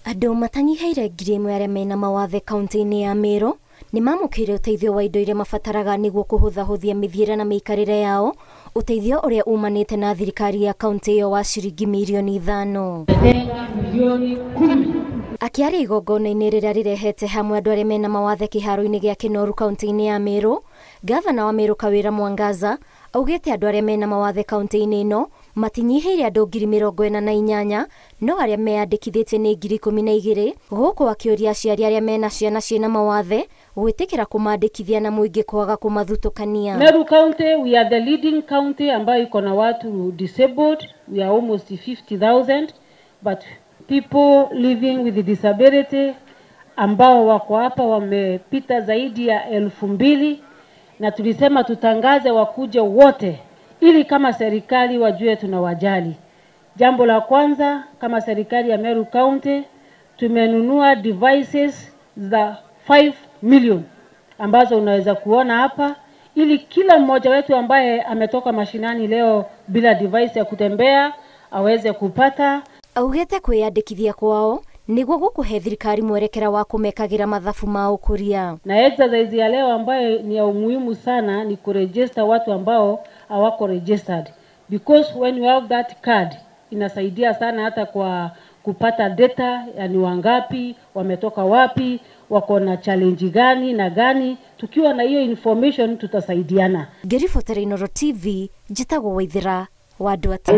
Andũ matanyihaire 1,000 arĩa mena mawathe kaunti-inĩ ya Meru nĩ mamũkĩire ũteithio wa indo iria mabataraga nĩguo kũhũthahũthia mĩthiĩre na mĩikarĩre yao, ũteithio ũrĩa umanĩte na thirikari ya kaunti ĩyo wa ciringi mirioni 5. Akĩaria igongona-inĩ rĩrĩa rĩrehete hamwe andũ arĩa mena mawathe kĩharo-inĩ gĩa Kinoru kaunti-inĩ ya Meru, gavana wa Meru Kawira Mwangaza augĩte andũ arĩa mena mawathe kaunti-inĩ ĩno matinyihĩire andũ 48,000 no arĩa meyandĩkithĩtie nĩ 12,000, gũkũ akĩũria aciari arĩa mena ciana ciĩna mawathe gwĩtĩkĩra kũmandĩkithia na mũingĩ kwaga kũmathutũkania. Meru County, we are the leading county ambayo iko na watu disabled. We are almost 50,000, but people living with disability ambao wako hapa wamepita zaidi ya 2,000, na tulisema tutangaze wakuje wote ili kama serikali wajue tunawajali. Jambo la kwanza, kama serikali ya Meru County tumenunua devices za 5 million ambazo unaweza kuona hapa, ili kila mmoja wetu ambaye ametoka mashinani leo bila device ya kutembea aweze kupata. Augĩte kwĩyandĩkithia kwao nĩguo gũkũhe thirikari mwerekera wa kũmekagĩra mathabu ma ũkũria. Na exercise ya leo ambayo ni ya umuhimu sana ni kuregister watu ambao hawako registered, because when you have that card inasaidia sana hata kwa kupata data ya ni wangapi, wametoka wapi, wako na challenge gani na gani. Tukiwa na hiyo information tutasaidiana. Ngĩribotera Inooro TV, njĩtagwo Waithera wa Ndwati.